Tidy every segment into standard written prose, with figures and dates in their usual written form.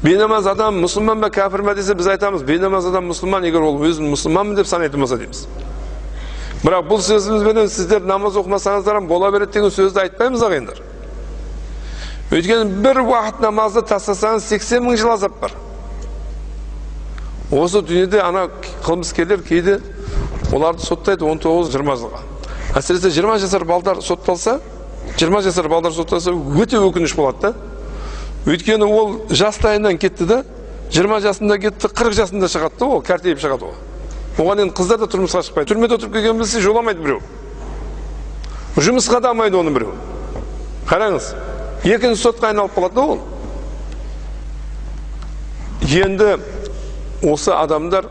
Бейнамаз адам мұсылман ба, кәпір ма десе, біз айтамыз, бейнамаз адам мұсылман, егер ол өзін мұсылманмын деп санайтын болса дейміз. Бірақ бұл сөзімізбенен сіздер намаз оқымасаңыздар бола береді деген сөзді айтпаймыз, ағайындар. Өйткені бір уақыт намазды тастасаңыз 80 мың жыл азап бар. Осы дүниеде ана қылмыскерлер кейде оларды соттайды 19-20 жылға. Әсіресе 20 жасар балдар сотталса, 20 жасар балдар сотталса өте өкініш болады да. Өйткені ол жастайынан кетті да, 20 жасында кетті, 40 жасында шығады да, ол кәртейіп шығады ол. Оған енді қыздар да тұрмысқа шықпайды. Түрмеде отырып келген білсе жоламайды біреу. Жұмысқа да алмайды оны біреу. Қараңыз, екінші сотқа айналып қалады да ол. Енді осы адамдар,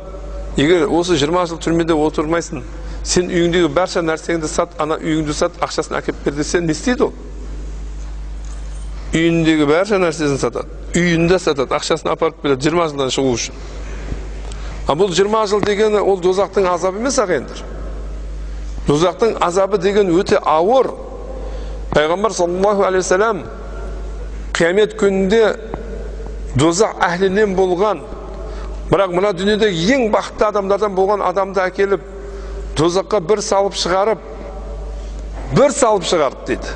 егер осы 20 жыл түрмеде отырмайсың, сен үйіңдегі барша нәрсеңді сат, ана үйіңді сат, ақшасын әкеліп бер десе, не істейді ол? Үйіндегі барша нәрсесін сатады, үйінде сатады, ақшасын апарып береді 20 жылдан шығу үшін. А бұл 20 жыл дегені ол дозақтың азабы емес, ағайындар. Дозақтың азабы деген өте ауыр. Пайғамбар саллаллаху алейхи уассалам қиямет күнінде дозақ әһлінен болған, бірақ мына дүниеде ең бақытты адамдардан болған адамды әкеліп дозаққа бір салып шығарып, бір салып шығарып дейді.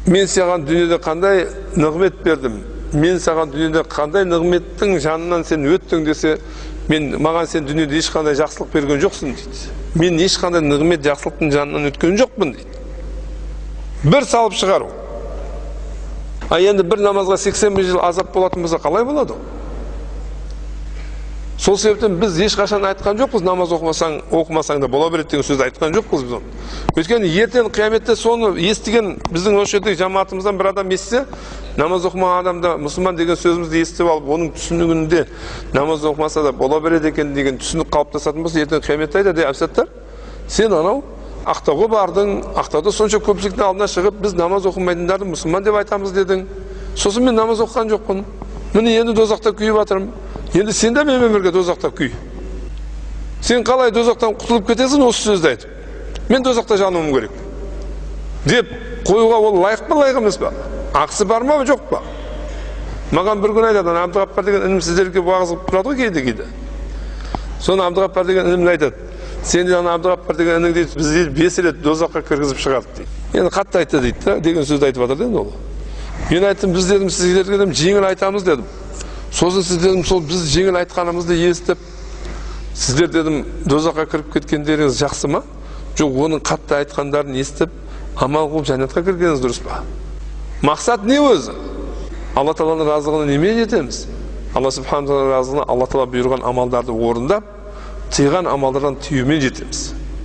Мен саған дүниеде қандай нығмет бердім, мен саған дүниеде қандай нығметтің жанынан сен өттің десе, мен маған сен дүниеде ешқандай жақсылық берген жоқсың дейді. Мен ешқандай нығмет жақсылықтың жанынан өткен жоқпын дейді. Бір салып шығару. А енді бір намазға 80 мың жыл азап болатын болса қалай болады? Сол себептен біз ешқашан айтқан жоқпыз, намаз оқымасаң, оқымасаң да бола береді деген сөзді айтқан жоқпыз біз оны. Өйткені ертең қияметте соны естіген біздің осы жердегі жамаатымыздан бір адам естісе, намаз оқымаған адам да мұсылман деген сөзімізді естіп алып, оның түсінігінде намаз оқымаса да бола береді екен деген түсінік қалыптасатын болса, ертең қияметте айтады: "Ей, Әбсаттар, сен анау Ақтауға бардың, Ақтауда сонша көпшіліктің алдына шығып, біз намаз оқымайтындарды мұсылман деп айтамыз дедің. Сосын мен намаз оқыған жоқпын. Міне енді дозақта күйіп жатырмын. Енді сен де менімен бірге дозақта күй. Сен қалай дозақтан құтылып кетесің осы сөзді айтып? Мен дозақта жануым керек" деп қоюға ол лайық па, лайық емес па? Ақысы бар ма, жоқ па? Маған бір күн айтады, Әбдіғаппар деген інім сіздерге уағыз қылып тұрады ғой кейде-кейде. Соны Әбдіғаппар деген інім айтады: "Сен де ана Әбдіғаппар деген інің дейді, бізді 5 рет дозаққа кіргізіп шығарды" дейді. Енді қатты айтты дейді да, деген сөзді айтып жатыр да енді ол. Мен айттым, біз дедім, сіздерге дедім, жеңіл айтамыз дедім. Сосын сіз дедім, сол біз жеңіл айтқанымызды естіп, сіздер дедім, дозаққа кіріп кеткендеріңіз жақсы ма? Жоқ, оның қатты айтқандарын естіп, амал қылып жәннатқа кіргеніңіз дұрыс па? Мақсат не өзі? Алла тағаланың разылығына немен жетеміз? Алла субхана тағала разылығына Алла тағала бұйырған амалдарды орындап, тыйған амалдардан тыюмен жетеміз.